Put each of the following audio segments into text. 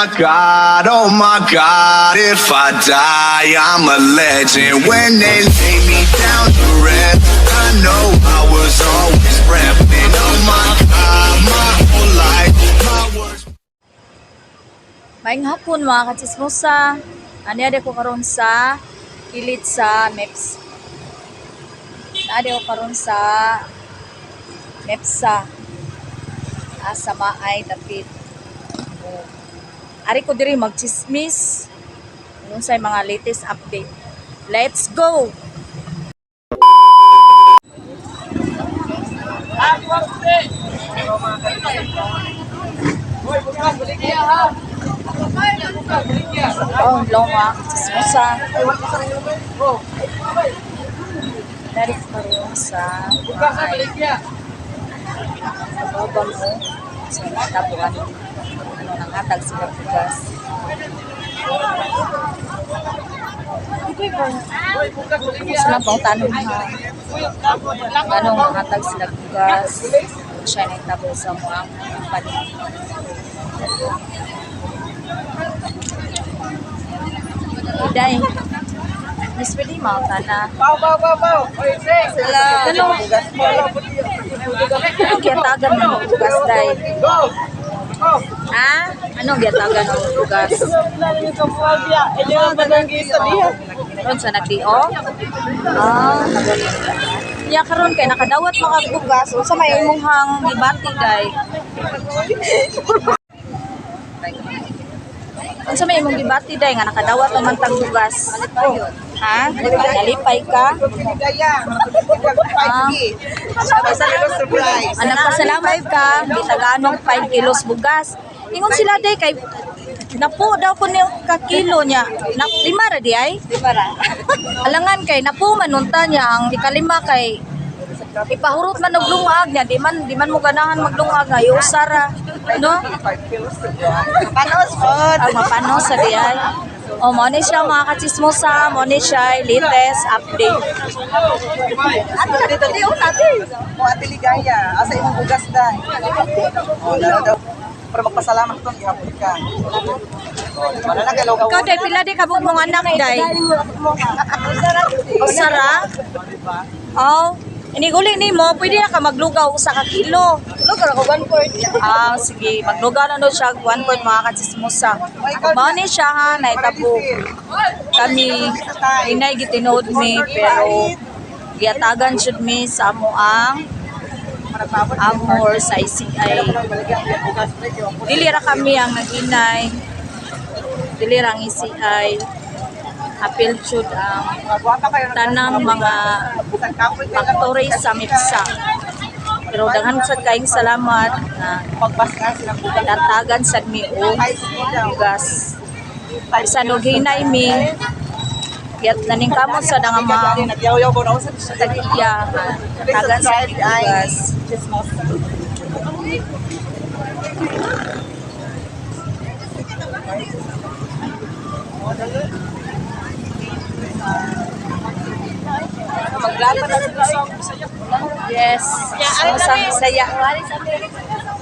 God, oh my God, if I die, I'm a legend. When they lay me down to rest, I know I was always repping. Oh my God, my whole life, my words. Maayong hapon, mga katsismosa. Ani ko karon sa kilid sa MEPS. Naadi ko karon sa MEPSA. Asa maay dapit. Oh. Ari ko diri magchismis unsay mga latest update. Let's go! Oh, hello, mga katsismosa. Dari ko karon sa maay. Kababa mo sa natabuan ano nang hatag sila bugas. Sila pang tanong ha. Anong hatag sila bugas? Siya nagtabo sa mga company. Iday. Miss pwede na. Pau, pau, pau, pau. Ano? Anong giyatagan mo ng bugas, day? Go! Go! Ha? Anong giyatagan mo ng bugas? Ron sa nagdio? Ah, ya karon kay nakadawat mga bugas, unsa may imong hang gibati, day? Unsa may imong gibati, day, nga nakadawat man tag bugas? Ha? Nalipay ka? Ah. Anak, pasalamat ka, gitaganong 5 kilos bugas. Ingon sila, day, kay napo daw ko niyo ka kilo niya. Na, lima ra di ay? Lima ra. Alangan kay napo manunta niya ang ikalima kay ipahurot man og lungag niya, di man mo ganahan maglungag nga iusa ra, no? Panos pod. Ang mapanos sa di ay. O, mo ni siya, mga katsismosa, mo ni siya latest update. Ato dito di una ate. Mo Ate Ligaya, asa imong bugas, day? Oh, nara daw. Para magpasalamat tong gihapon ka. Oh, wala na kay Ikaw, day, pila di kabuk mong anak, day? Usa ra? Oh, iniguli nimo, pwede na ka maglugaw usa ka kilo. Lugar ako 1.4. Ah, sige, maglugaw na no siya 1 point, mga katsismosa. Mao ni siya ha, naitabo kami inay gitinuod mi pero giatagan jud mi sa amo ang amor sa ICI. Dili ra kami ang nag-inay. Dili ra ang ICI. Apil jud ang tanang mga factory sa MIPSA. Pero daghan sad kayong salamat na natagan sad mi og bugas. Bisan og hinay mi, yat naning kamot sa nga mga tag-iya, tagan sa mi bugas. Yes. So, sa Bisaya.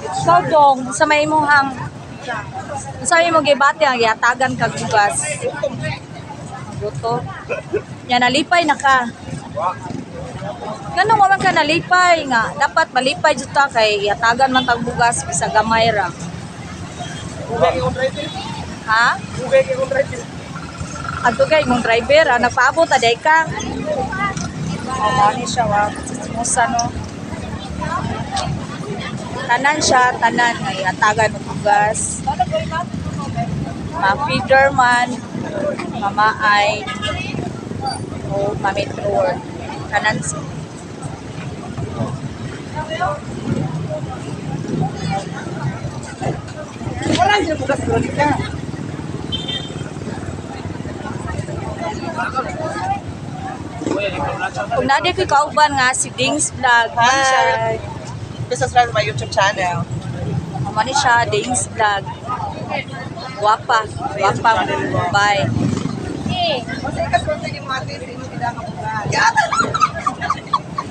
Ikaw, dong, sa may imong hang sa may imong gibati ang yatagan kag bugas. Guto. Ya nalipay na ka. Ngano man ka nalipay nga dapat malipay jud ta kay yatagan man tag bugas bisag gamay ra. Ha? Adto kay imong driver, ah, nagpaabot aday ka. Oh, mao ni siya wa chismosa, no. Tanan siya, tanan nga yatagan og bugas. Ma-feeder man, mamaay, o ma-metro. Tanan siya. Wala yung bugas, Veronica. Kung naa ko'y kauban nga si Dings Vlog. Mao ni siya, Hi. Please subscribe to my YouTube channel. Mao ni siya, Dings Vlog. Guwapa, guwapa. Bye. Masa ikasulti ni mo ate sa imong bidang bugas.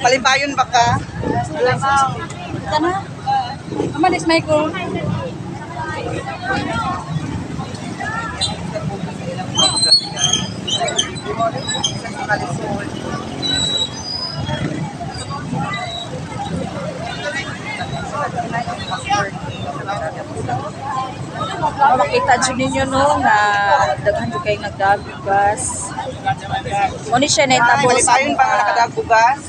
Palipayon ba ka? Kana? Amalis Michael. Makita jud ninyo, no, nga daghan jud kay nagdagas. Mo ni siya Ay, nahitabo sa malipayon pa nga nakadaag bugas.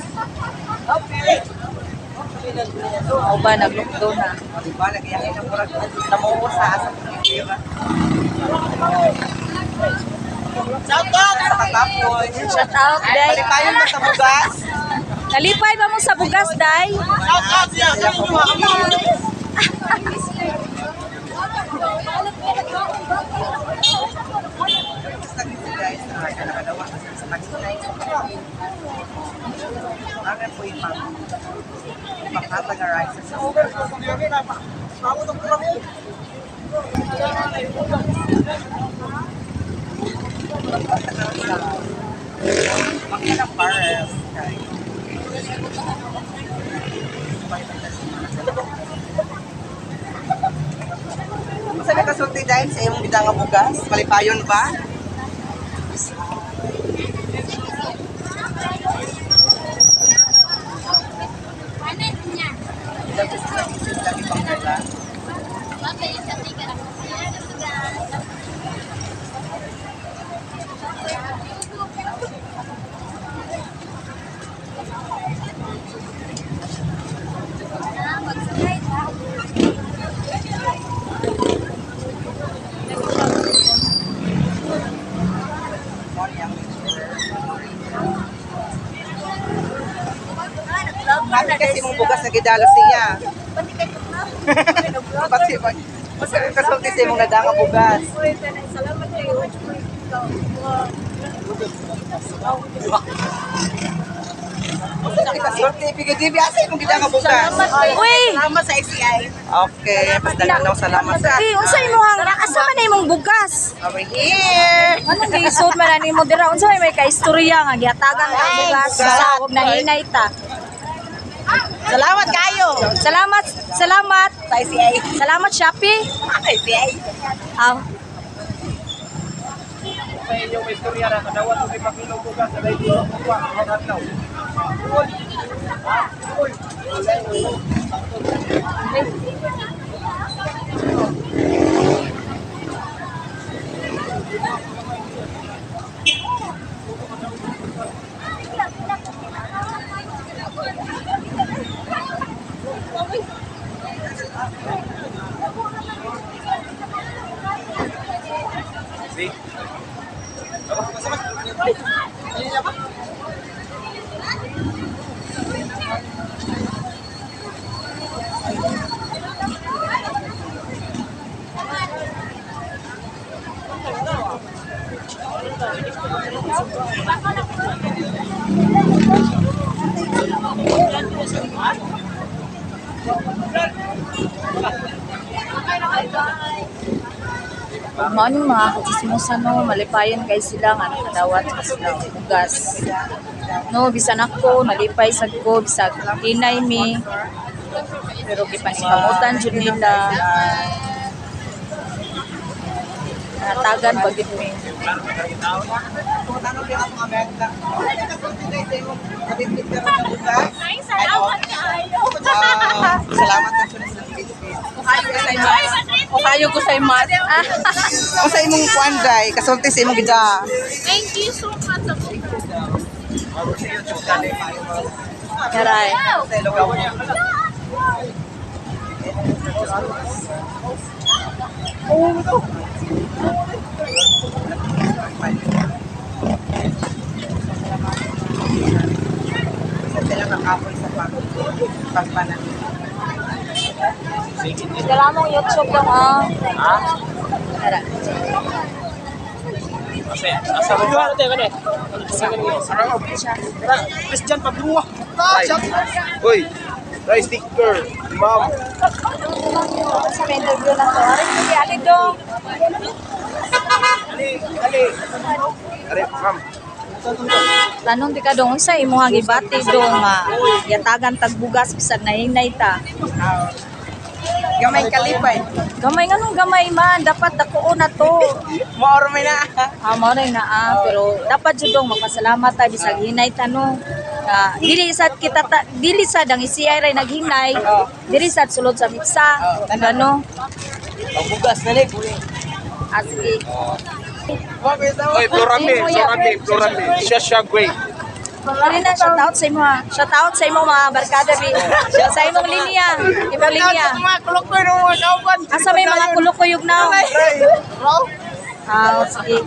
O ba nag-lockdown na. O, diba? Nagiyangin ang murag namuo sa asa. Shout out sa katapoy. Shout out, day. Malipayon ba sa bugas? Nalipay ba mo sa bugas, day? Basta kasi guys, nakadawa kasi sa taxi. Akin po yung panghatag nga rice sa Makita ng pares. Okay. Sa nakasulti dahil sa imong bidang nga bugas, malipayon ba? Lagi pang dala. Happy kasi mong bugas na gidala siya. Pati ba? Basta kasulti sa imong nadanga bugas. Salamat kayo. Kasulti pigidi asa imong gidanga bugas. Uy! Salamat sa ICI. Okay, basta daw salamat sa. Uy, unsa imong asa man na imong bugas? Over here. Anong giisod man ani mo dira? Unsa may kaistorya nga gihatagan ka og bugas sa og nahinay ta? Salamat kayo. Salamat, salamat. Sa ICI. Salamat, Shopee. ICI. Ah, Sa inyong istorya na kadawat og ipakilong bugas sa dahil dito kuha ang adlaw. Mao ni mga katsismosa, no, malipayon kay sila nga nakadawat ka sila og bugas. No, bisan ako nalipay sad ko bisag hinay mi. Pero gipanikamutan jud nila. Natagan pa gyud mi. Kung ano yung atong Amerika. Kasulti dahil sa imong kabitbit ka ng bugas. Salamat kaayo. Ah, salamat na siya sa bitbit. Okayo ko sa imas. Kung sa imong kuan day, kasulti sa imong gida. Thank you so much sa bukas. Karay. Sa Ilocano. Sa sila nakapoy sa pagpanan. Dala mong YouTube dong ah. Ha? Tara. Asa mo ba ate kani? Christian Pablo. Uy, rice sticker, ma'am. Sa may interview na to. Aray, sige, ali dong. Ali, ali. Are, ma'am. Tanong di ka dong, unsa imong gibati dong nga yatagan tag bugas bisag nahinay ta. Gamay kalipay. Gamay, nganong gamay man, dapat dako na to. Maor may na. Ah, mao na ah, pero dapat jud dong magpasalamat ta bisag hinay ta, no. Na dili sad kita ta, dili sad ang ICI ray naghinay, dili sad sulod sa mitsa, ano. Pagbugas na ni kuling. Ah, sige. Oy, Florame, Florame, Florame. Siya siya gwe. Dali na, shout out sa imo ha. Shout out sa imo mga barkada bi. Sa imong linya, imong linya. Mga kulok ko nung kauban. Asa may mga kulukuyog na? Ah, sige.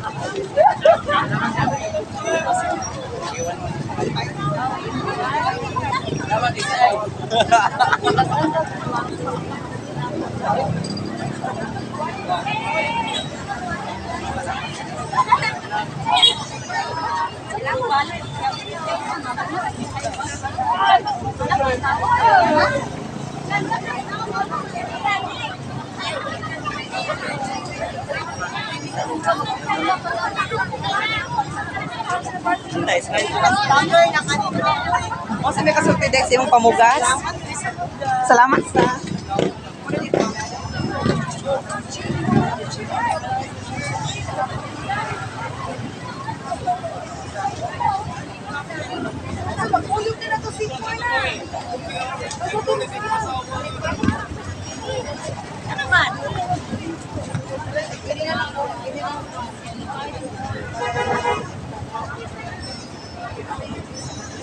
O sa may kasulti dek sa imong pamugas. Salamat sa.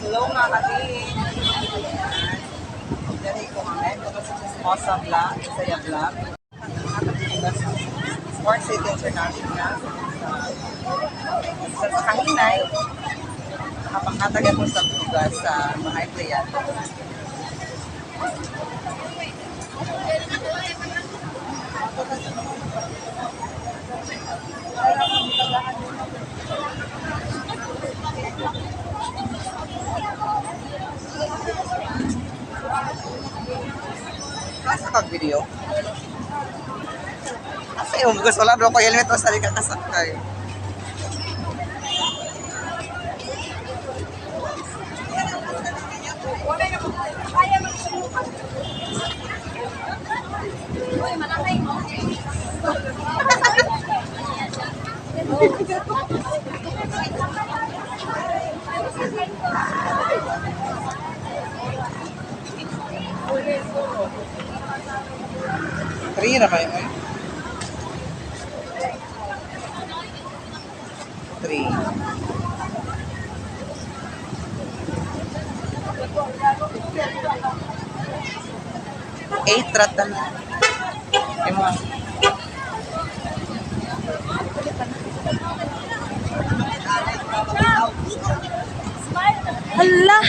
Hello mga kating. Dali ko kami. Ito sa Chismosa Vlog, Isaya Vlog. Sport City International. Sa Kahinay, nakapanghatag ako sa bugas sa mga empleyado. Asa kag video? Asa imong bugas? Wala bro ko helmet o sa ka kasakay. Three na kayo eh. Three. Eight rat na. Imo. Hala.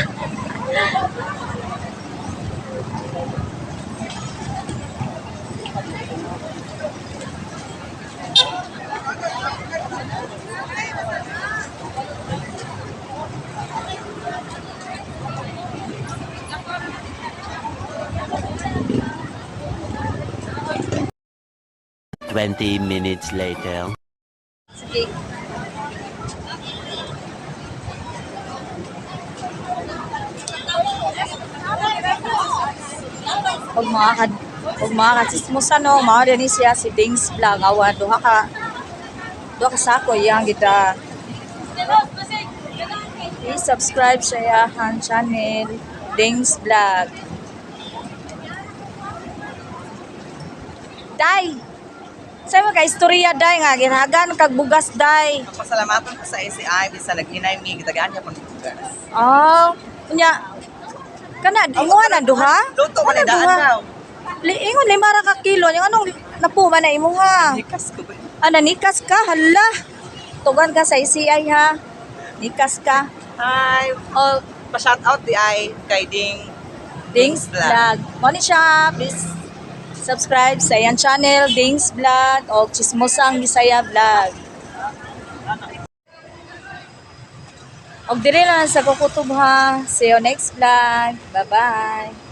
20 minutes later. Sige. Pag mga ka pag mga katsismosa no, mao din siya si Dings Vlog awa duha ka sako iyang gita. I-subscribe sa iyang channel Dings Vlog. Day. Sa mo ka istorya day nga giragan kag bugas day. Pasalamatan ko sa ACI bisan naghinay mi gitagaan niya pang bugas. Ah, unya kana ingon na duha? Luto man Kana ni daan duha? daw. Li, ingon lima ra ka kilo, yung anong napuma na imuha? Hikas ko ba? Ah, nanikas ka, hala. Tugan ka sa ICI ha. Nikas ka. Hi. Oh, Pa-shout out di ay kay Ding Dings Vlog. Mo ni siya, please subscribe sa iyang channel, Dings Vlog o Chismosang Bisaya Vlog. Og diri lang sa kukutob ha. See you next vlog. Bye-bye.